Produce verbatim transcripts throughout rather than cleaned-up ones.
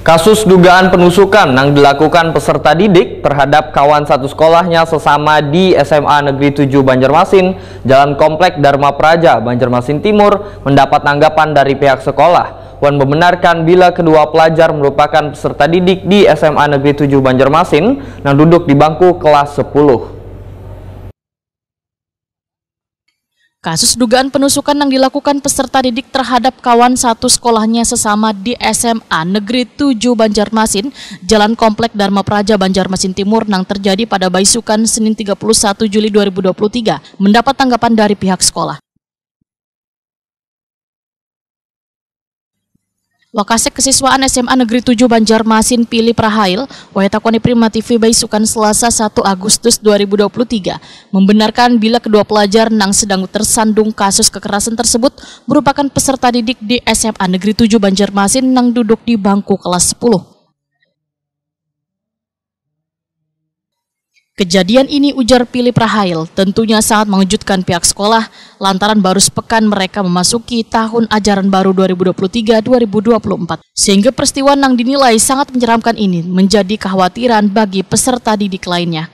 Kasus dugaan penusukan nang dilakukan peserta didik terhadap kawan satu sekolahnya sesama di S M A Negeri tujuh Banjarmasin, Jalan Komplek Dharma Praja, Banjarmasin Timur, mendapat tanggapan dari pihak sekolah wan membenarkan bila kedua pelajar merupakan peserta didik di S M A Negeri tujuh Banjarmasin nang duduk di bangku kelas sepuluh. Kasus dugaan penusukan yang dilakukan peserta didik terhadap kawan satu sekolahnya sesama di S M A Negeri tujuh Banjarmasin, Jalan Komplek Dharma Praja, Banjarmasin Timur, yang terjadi pada baisukan Senin tiga puluh satu Juli dua ribu dua puluh tiga, mendapat tanggapan dari pihak sekolah. Wakasek Kesiswaan S M A Negeri tujuh Banjarmasin, Philip Rahail, wayah takoni Prima T V baisukan Selasa satu Agustus dua ribu dua puluh tiga, membenarkan bila kedua pelajar nang sedang tersandung kasus kekerasan tersebut merupakan peserta didik di S M A Negeri tujuh Banjarmasin nang duduk di bangku kelas sepuluh. Kejadian ini, ujar Philip Rahail, tentunya sangat mengejutkan pihak sekolah lantaran baru sepekan mereka memasuki tahun ajaran baru dua ribu dua puluh tiga dua ribu dua puluh empat, sehingga peristiwa yang dinilai sangat menyeramkan ini menjadi kekhawatiran bagi peserta didik lainnya.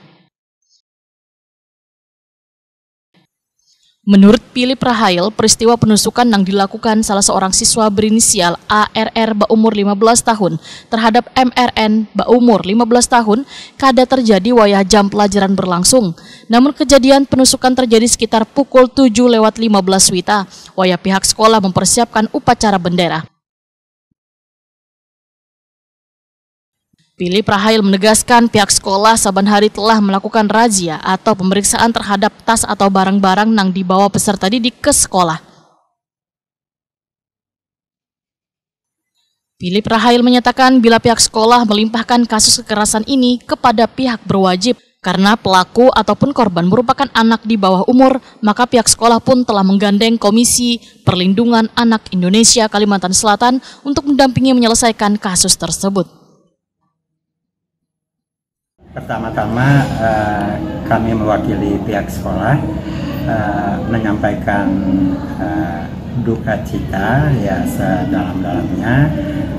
Menurut Philip Rahail, peristiwa penusukan yang dilakukan salah seorang siswa berinisial A R R baumur lima belas tahun terhadap M R N baumur lima belas tahun kada terjadi wayah jam pelajaran berlangsung. Namun, kejadian penusukan terjadi sekitar pukul tujuh lewat lima belas wita, wayah pihak sekolah mempersiapkan upacara bendera. Philip Rahail menegaskan pihak sekolah saban hari telah melakukan razia atau pemeriksaan terhadap tas atau barang-barang yang dibawa peserta didik ke sekolah. Philip Rahail menyatakan bila pihak sekolah melimpahkan kasus kekerasan ini kepada pihak berwajib karena pelaku ataupun korban merupakan anak di bawah umur, maka pihak sekolah pun telah menggandeng Komisi Perlindungan Anak Indonesia Kalimantan Selatan untuk mendampingi menyelesaikan kasus tersebut. Pertama-tama eh, kami mewakili pihak sekolah eh, menyampaikan eh, duka cita ya sedalam-dalamnya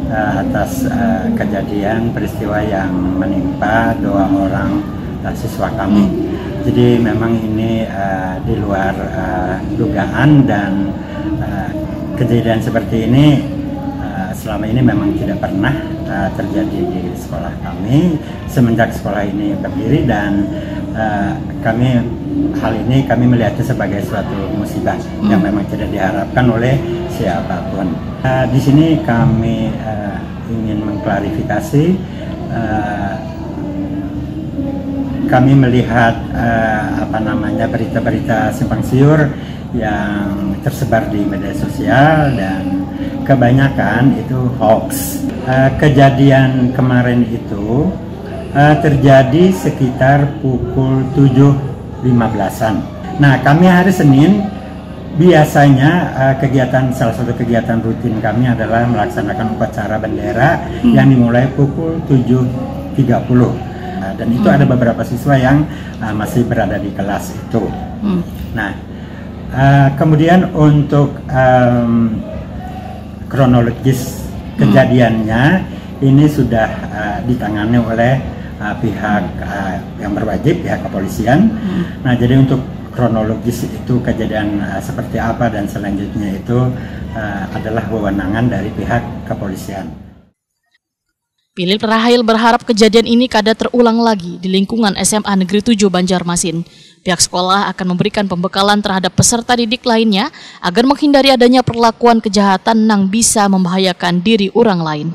eh, atas eh, kejadian peristiwa yang menimpa dua orang eh, siswa kami. Jadi memang ini eh, di luar eh, dugaan dan eh, kejadian seperti ini eh, selama ini memang tidak pernah eh, terjadi di sekolah kami semenjak sekolah ini berdiri dan eh, kami hal ini kami melihatnya sebagai suatu musibah yang memang tidak diharapkan oleh siapapun. Eh, di sini kami eh, ingin mengklarifikasi eh, kami melihat eh, apa namanya berita-berita simpang siur yang tersebar di media sosial dan kebanyakan itu hoax. Eh, kejadian kemarin itu eh, terjadi sekitar pukul tujuh lima belasan. Nah, kami hari Senin biasanya eh, kegiatan salah satu kegiatan rutin kami adalah melaksanakan upacara bendera yang dimulai pukul tujuh tiga puluh. Nah, dan itu ada beberapa siswa yang eh, masih berada di kelas itu. Nah, eh, kemudian untuk em, kronologis kejadiannya ini sudah eh, ditangani oleh eh, pihak eh, yang berwajib, pihak kepolisian. Nah, jadi untuk kronologis itu kejadian eh, seperti apa dan selanjutnya itu eh, adalah wewenangan dari pihak kepolisian. Philip Rahail berharap kejadian ini kada terulang lagi di lingkungan S M A Negeri tujuh Banjarmasin. Pihak sekolah akan memberikan pembekalan terhadap peserta didik lainnya agar menghindari adanya perlakuan kejahatan nang bisa membahayakan diri orang lain.